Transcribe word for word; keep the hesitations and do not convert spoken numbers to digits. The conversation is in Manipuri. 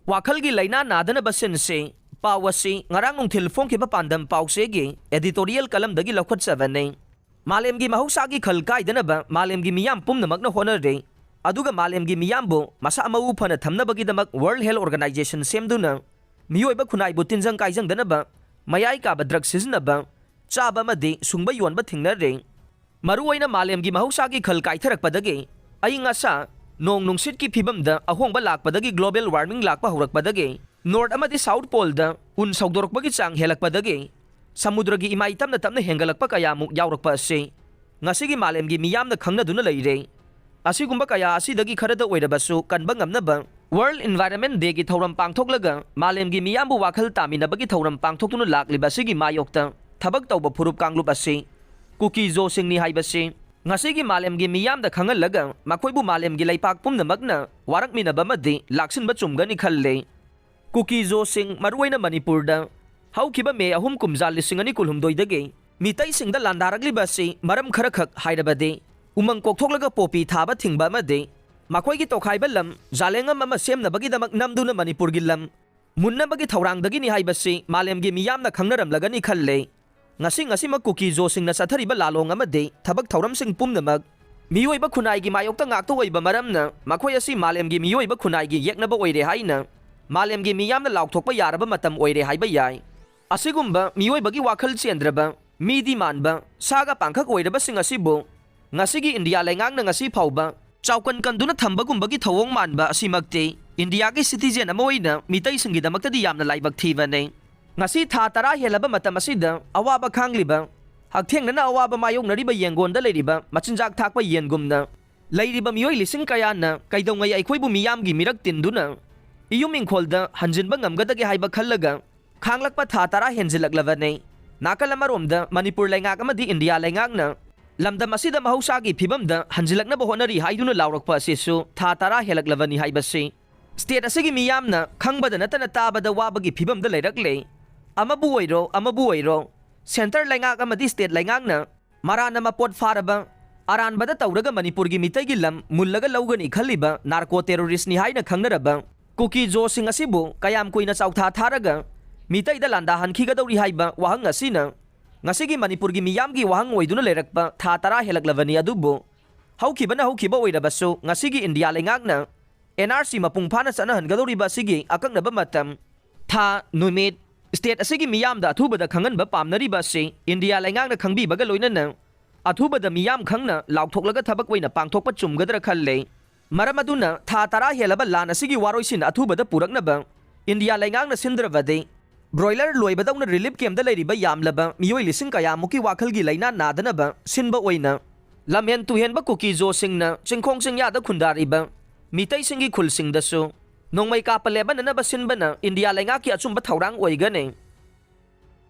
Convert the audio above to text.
ꯋꯥꯈꯜꯒꯤ ꯂꯥꯏꯅꯥ ꯅꯥꯗꯅꯕ ꯁꯤꯟꯁꯤ꯫ ꯄꯥꯎ ꯑꯁꯤ ꯉꯔꯥꯡ ꯅꯨꯡꯊꯤꯜ ꯐꯣꯡꯈꯤꯕ ꯄꯥꯟꯗꯝ ꯄꯥꯎꯆꯦꯒꯤ editorial columnꯗꯒꯤ ꯂꯧꯈꯠꯆꯕꯅꯤ꯫ ꯃꯥꯂꯦꯝꯒꯤ ꯃꯍꯧꯁꯥꯒꯤ ꯈꯜ ꯀꯥꯏꯗꯅꯕ ꯃꯥꯂꯦꯝꯒꯤ ꯃꯤꯌꯥꯝ ꯄꯨꯝꯅꯃꯛꯅ ꯍꯣꯠꯅꯔꯤ꯫ ꯑꯗꯨꯒ ꯃꯥꯂꯦꯝꯒꯤ ꯃꯤꯌꯥꯝꯕꯨ ꯃꯁꯥ ꯃꯎ ꯐꯅ ꯊꯝꯅꯕꯒꯤꯗꯃꯛ World Health Organization ꯁꯦꯝꯗꯨꯅ ꯃꯤꯑꯣꯏꯕ ꯈꯨꯟꯅꯥꯏꯕꯨ ꯇꯤꯟꯖꯪ ꯀꯥꯏꯖꯪꯗꯅꯕ, ꯃꯌꯥꯏ ꯀꯥꯕ drug ꯁꯤꯖꯤꯟꯅꯕ, ꯆꯥꯕ ꯑꯃꯗꯤ ꯁꯨꯡꯕ ꯌꯣꯟꯕ ꯊꯤꯡꯅꯔꯦ꯫ ꯃꯔꯨꯑꯣꯏꯅ ꯃꯥꯂꯦꯝꯒꯤ ꯃꯍꯧꯁꯥꯒꯤ ꯈꯜ ꯀꯥꯏꯊꯔꯛꯄꯗꯒꯤ, ꯑꯏꯪ ꯑꯁꯥ, ꯅꯣꯡ ꯅꯨꯡꯁꯤꯠꯀꯤ ꯐꯤꯕꯝꯗ ꯑꯍꯣꯡꯕ ꯂꯥꯛꯄꯗꯒꯤ global warming ꯂꯥꯛꯄ ꯍꯧꯔꯛꯄꯗꯒꯤ, North ꯑꯃꯗꯤ South Poleꯗ ꯎꯟ ꯁꯧꯗꯣꯔꯛꯄꯒꯤ ꯆꯥꯡ ꯍꯦꯜꯂꯛꯄꯗꯒꯤ, ꯁꯃꯨꯗ꯭ꯔꯒꯤ ꯏꯃꯥꯏ ꯇꯞꯅ ꯇꯞꯅ ꯍꯦꯟꯒꯠꯂꯛꯄ ꯀꯌꯥꯃꯨꯛ ꯌꯥꯎꯔꯛꯄ ꯑꯁꯤ ꯉꯁꯤꯒꯤ ꯃꯥꯂꯦꯝꯒꯤ ꯃꯤꯌꯥꯝꯅ ꯈꯪꯅꯗꯨꯅ ꯂꯩꯔꯦ꯫ ꯑꯁꯤꯒꯨꯝꯕ ꯀꯌꯥ ꯑꯁꯤꯗꯒꯤ ꯈꯔꯗ ꯑꯣꯏꯔꯕꯁꯨ ꯀꯟꯕ ꯉꯝꯅꯕ World Environment Dayꯒꯤ ꯊꯧꯔꯝ ꯄꯥꯡꯊꯣꯛꯂꯒ ꯃꯥꯂꯦꯝꯒꯤ ꯃꯤꯌꯥꯝꯕꯨ ꯋꯥꯈꯜ ꯇꯥꯃꯤꯟꯅꯕꯒꯤ ꯊꯧꯔꯝ ꯄꯥꯡꯊꯣꯛꯇꯨꯅ ꯂꯥꯛꯂꯤꯕ ꯑꯁꯤꯒꯤ ꯃꯥꯌꯣꯛꯇ ꯊꯕꯛ ꯇꯧꯕ ꯐꯨꯔꯨꯞ ꯀꯥꯡꯂꯨꯞ ꯑꯁꯤ ꯀꯨꯀꯤꯖꯣꯁꯤꯡꯅꯤ ꯍꯥꯏꯕꯁꯤ ꯉꯁꯤꯒꯤ ꯃꯥꯂꯦꯝꯒꯤ ꯃꯤꯌꯥꯝꯗ ꯈꯪꯍꯜꯂꯒ ꯃꯈꯣꯏꯕꯨ ꯃꯥꯂꯦꯝꯒꯤ ꯂꯩꯄꯥꯛ ꯄꯨꯝꯅꯃꯛꯅ ꯋꯥꯔꯛꯃꯤꯟꯅꯕ ꯑꯃꯗꯤ ꯂꯥꯛꯁꯤꯟꯕ ꯆꯨꯝꯒꯅꯤ ꯈꯜꯂꯤ꯫ ꯀꯨꯀꯤꯖꯣꯁꯤꯡ, ꯃꯔꯨꯑꯣꯏꯅ ꯃꯅꯤꯄꯨꯔꯗ ꯍꯧꯈꯤꯕ ꯃꯦ ꯑꯍꯨꯝ, ꯀꯨꯝꯖꯥ ꯂꯤꯁꯤꯡ ꯑꯅꯤ ꯀꯨꯟꯍꯨꯝꯗꯣꯏꯗꯒꯤ ꯃꯤꯇꯩꯁꯤꯡꯗ ꯂꯥꯟꯗꯥꯔꯛꯂꯤꯕ ꯑꯁꯤ ꯃꯔꯝ ꯈꯔꯈꯛ ꯍꯥꯏꯔꯕꯗꯤ, ꯎꯃꯪ ꯀꯣꯛꯊꯣꯛꯂꯒ ꯄꯣꯄꯤ ꯊꯥꯕ ꯊꯤꯡꯕ ꯑꯃꯗꯤ ꯃꯈꯣꯏꯒꯤ ꯇꯣꯈꯥꯏꯕ ꯂꯝ ꯖꯥꯂꯦꯡꯉꯝ ꯑꯃ ꯁꯦꯝꯅꯕꯒꯤꯗꯃꯛ ꯅꯝꯗꯨꯅ ꯃꯅꯤꯄꯨꯔꯒꯤ ꯂꯝ ꯃꯨꯟꯅꯕꯒꯤ ꯊꯧꯔꯥꯡꯗꯒꯤꯅꯤ ꯍꯥꯏꯕꯁꯤ ꯃꯥꯂꯦꯝꯒꯤ ꯃꯤꯌꯥꯝꯅ ꯈꯪꯅꯔꯝꯂꯒꯅꯤ ꯈꯜꯂꯦ꯫ ꯉꯁꯤ ꯉꯁꯤꯃꯛ ꯀꯨꯀꯤꯖꯣꯁꯤꯡꯅ ꯆꯠꯊꯔꯤꯕ ꯂꯥꯂꯣꯡ ꯑꯃꯗꯤ ꯊꯕꯛ ꯊꯧꯔꯝꯁꯤꯡ ꯄꯨꯝꯅꯃꯛ ꯃꯤꯑꯣꯏꯕ ꯈꯨꯟꯅꯥꯏꯒꯤ ꯃꯥꯌꯣꯛꯇ ꯉꯥꯛꯇ ꯑꯣꯏꯕ ꯃꯔꯝꯅ, ꯃꯈꯣꯏ ꯑꯁꯤ ꯃꯥꯂꯦꯝꯒꯤ ꯃꯤꯑꯣꯏꯕ ꯈꯨꯟꯅꯥꯏꯒꯤ ꯌꯦꯛꯅꯕ ꯑꯣꯏꯔꯦ ꯍꯥꯏꯅ ꯃꯥꯂꯦꯝꯒꯤ ꯃꯤꯌꯥꯝꯅ ꯂꯥꯎꯊꯣꯛꯄ ꯌꯥꯔꯕ ꯃꯇꯝ ꯑꯣꯏꯔꯦ ꯍꯥꯏꯕ ꯌꯥꯏ꯫ ꯑꯁꯤꯒꯨꯝꯕ ꯃꯤꯑꯣꯏꯕꯒꯤ ꯋꯥꯈꯜ ꯆꯦꯟꯗ꯭ꯔꯕ, ꯃꯤꯗꯤ ꯃꯥꯟꯕ, ꯁꯥꯒ ꯄꯥꯡꯈꯛ ꯑꯣꯏꯔꯕꯁꯤꯡ ꯑꯁꯤꯕꯨ ꯉꯁꯤꯒꯤ ꯏꯟꯗꯤꯌꯥ ꯂꯩꯉꯥꯛꯅ ꯉꯁꯤ ꯐꯥꯎꯕ ꯆꯥꯎꯀꯟ ꯀꯟꯗꯨꯅ ꯊꯝꯕꯒꯨꯝꯕꯒꯤ ꯊꯧꯑꯣꯡ ꯃꯥꯟꯕ ꯑꯁꯤꯃꯛꯇꯤ ꯏꯟꯗꯤꯌꯥꯒꯤ citizen ꯑꯃ ꯑꯣꯏꯅ ꯃꯤꯇꯩꯁꯤꯡꯒꯤꯗꯃꯛꯇꯗꯤ ꯌꯥꯝꯅ ꯂꯥꯏꯕꯛ ꯊꯤꯕꯅꯤ꯫ ꯉꯁꯤ ꯊꯥ ꯇꯔꯥ ꯍꯦꯜꯂꯕ ꯃꯇꯝ ꯑꯁꯤꯗ ꯑꯋꯥꯕ ꯈꯥꯡꯂꯤꯕ, ꯍꯛꯊꯦꯡꯅꯅ ꯑꯋꯥꯕ ꯃꯥꯌꯣꯛꯅꯔꯤꯕ ꯌꯦꯡꯒꯣꯟꯗ ꯂꯩꯔꯤꯕ ꯃꯆꯤꯟꯖꯥꯛ ꯊꯥꯛꯄ ꯌꯦꯟꯒꯨꯝꯅ ꯂꯩꯔꯤꯕ ꯃꯤꯑꯣꯏ ꯂꯤꯁꯤꯡ ꯀꯌꯥꯅ ꯀꯩꯗꯧꯉꯩ ꯑꯩꯈꯣꯏꯕꯨ ꯃꯤꯌꯥꯝꯒꯤ ꯃꯤꯔꯛ ꯇꯤꯟꯗꯨꯅ ꯏꯌꯨꯝ ꯏꯪꯈꯣꯜꯗ ꯍꯟꯖꯤꯟꯕ ꯉꯝꯒꯗꯒꯦ ꯍꯥꯏꯕ ꯈꯜꯂꯒ ꯈꯥꯡꯂꯛꯄ ꯊꯥ ꯇꯔꯥ ꯍꯦꯟꯖꯤꯜꯂꯛꯂꯕꯅꯤ꯫ ꯅꯥꯀꯜ ꯑꯃꯔꯣꯝꯗ ꯃꯅꯤꯄꯨꯔ ꯂꯩꯉꯥꯛ ꯑꯃꯗꯤ ꯏꯟꯗꯤꯌꯥ ꯂꯩꯉꯥꯛꯅ ꯂꯝꯗꯝ ꯑꯁꯤꯗ ꯃꯍꯧꯁꯥꯒꯤ ꯐꯤꯕꯝꯗ ꯍꯟꯖꯤꯜꯂꯛꯅꯕ ꯍꯣꯠꯅꯔꯤ ꯍꯥꯏꯗꯨꯅ ꯂꯥꯎꯔꯛꯄ ꯑꯁꯤꯁꯨ ꯊꯥ ꯇꯔꯥ ꯍꯦꯜꯂꯛꯂꯕꯅꯤ ꯍꯥꯏꯕꯁꯤ state ꯑꯁꯤꯒꯤ ꯃꯤꯌꯥꯝꯅ ꯈꯪꯕꯗ ꯅꯠꯇꯅ ꯇꯥꯕꯗ ꯋꯥꯕꯒꯤ ꯐꯤꯕꯝꯗ ꯂꯩꯔꯛꯂꯦ꯫ ꯑꯃꯕꯨ ꯑꯣꯏꯔꯣ, ꯑꯃꯕꯨ ꯑꯣꯏꯔꯣ, centre ꯂꯩꯉꯥꯛ ꯑꯃꯗꯤ state ꯂꯩꯉꯥꯛꯅ ꯃꯔꯥꯟꯅ ꯃꯄꯣꯠ ꯐꯥꯔꯕ, ꯑꯔꯥꯟꯕꯗ ꯇꯧꯔꯒ ꯃꯅꯤꯄꯨꯔꯒꯤ ꯃꯤꯇꯩꯒꯤ ꯂꯝ ꯃꯨꯜꯂꯒ ꯂꯧꯒꯅꯤ ꯈꯜꯂꯤꯕ narco terroristꯅꯤ ꯍꯥꯏꯅ ꯈꯪꯅꯔꯕ ꯀꯨꯀꯤ ꯖꯣꯁꯤꯡ ꯑꯁꯤꯕꯨ ꯀꯌꯥꯝ ꯀꯨꯏꯅ ꯆꯥꯎꯊꯥ ꯊꯥꯔꯒ ꯃꯤꯇꯩꯗ ꯂꯥꯟꯗꯥꯍꯟꯈꯤꯒꯗꯧꯔꯤ ꯍꯥꯏꯕ ꯋꯥꯍꯪ ꯑꯁꯤꯅ ꯉꯁꯤꯒꯤ ꯃꯅꯤꯄꯨꯔꯒꯤ ꯃꯤꯌꯥꯝꯒꯤ ꯋꯥꯍꯪ ꯑꯣꯏꯗꯨꯅ ꯂꯩꯔꯛꯄ ꯊꯥ ꯇꯔꯥ ꯍꯦꯜꯂꯛꯂꯕꯅꯤ꯫ ꯑꯗꯨꯕꯨ ꯍꯧꯈꯤꯕꯅ ꯍꯧꯈꯤꯕ ꯑꯣꯏꯔꯕꯁꯨ, ꯉꯁꯤꯒꯤ ꯏꯟꯗꯤꯌꯥ ꯂꯩꯉꯥꯛꯅ ꯑꯦꯟ ꯑꯥꯔ ꯁꯤ ꯃꯄꯨꯡ ꯐꯥꯅ ꯆꯠꯅꯍꯟꯒꯗꯧꯔꯤꯕ ꯑꯁꯤꯒꯤ ꯑꯀꯛꯅꯕ ꯃꯇꯝ, ꯊꯥ, ꯅꯨꯃꯤꯠ, ꯁ꯭ꯇꯦꯠ ꯑꯁꯤꯒꯤ ꯃꯤꯌꯥꯝꯗ ꯑꯊꯨꯕꯗ ꯈꯪꯍꯟꯕ ꯄꯥꯝꯅꯔꯤꯕ ꯑꯁꯤ ꯏꯟꯗꯤꯌꯥ ꯂꯩꯉꯥꯛꯅ ꯈꯪꯕꯤꯕꯒ ꯂꯣꯏꯅꯅ ꯑꯊꯨꯕꯗ ꯃꯤꯌꯥꯝ ꯈꯪꯅ ꯂꯥꯎꯊꯣꯛꯂꯒ ꯊꯕꯛ ꯑꯣꯏꯅ ꯄꯥꯡꯊꯣꯛꯄ ꯆꯨꯝꯒꯗ꯭ꯔꯥ ꯈꯜꯂꯦ꯫ ꯃꯔꯝ ꯑꯗꯨꯅ ꯊꯥ ꯇꯔꯥ ꯍꯦꯜꯂꯕ ꯂꯥꯟ ꯑꯁꯤꯒꯤ ꯋꯥꯔꯣꯏꯁꯤꯟ ꯑꯊꯨꯕꯗ ꯄꯨꯔꯛꯅꯕ ꯏꯟꯗꯤꯌꯥ ꯂꯩꯉꯥꯛꯅ ꯁꯤꯟꯗ꯭ꯔꯕꯗꯤ, ꯕ꯭ꯔꯣꯏꯂꯔ ꯂꯣꯏꯕꯗꯧꯅ ꯔꯤꯂꯤꯐ ꯀꯦꯝꯞꯇ ꯂꯩꯔꯤꯕ ꯌꯥꯝꯂꯕ ꯃꯤꯑꯣꯏ ꯂꯤꯁꯤꯡ ꯀꯌꯥꯃꯨꯛꯀꯤ ꯋꯥꯈꯜꯒꯤ ꯂꯥꯏꯅꯥ ꯅꯥꯗꯅꯕ ꯁꯤꯟꯕ ꯑꯣꯏꯅ ꯂꯝꯍꯦꯟ ꯇꯨꯍꯦꯟꯕ ꯀꯨꯀꯤ ꯖꯣꯁꯤꯡꯅ ꯆꯤꯡꯈꯣꯡ ꯆꯤꯡꯌꯥꯗ ꯈꯨꯟꯗꯥꯔꯤꯕ ꯃꯤꯇꯩꯁꯤꯡꯒꯤ ꯈꯨꯜꯁꯤꯡꯗꯁꯨ ꯅꯣꯡꯃꯩ ꯀꯥꯞꯄ ꯂꯦꯞꯍꯟꯅꯅꯕ ꯁꯤꯟꯕꯅ ꯏꯟꯗꯤꯌꯥ ꯂꯩꯉꯥꯛꯀꯤ ꯑꯆꯨꯝꯕ ꯊꯧꯔꯥꯡ ꯑꯣꯏꯒꯅꯤ꯫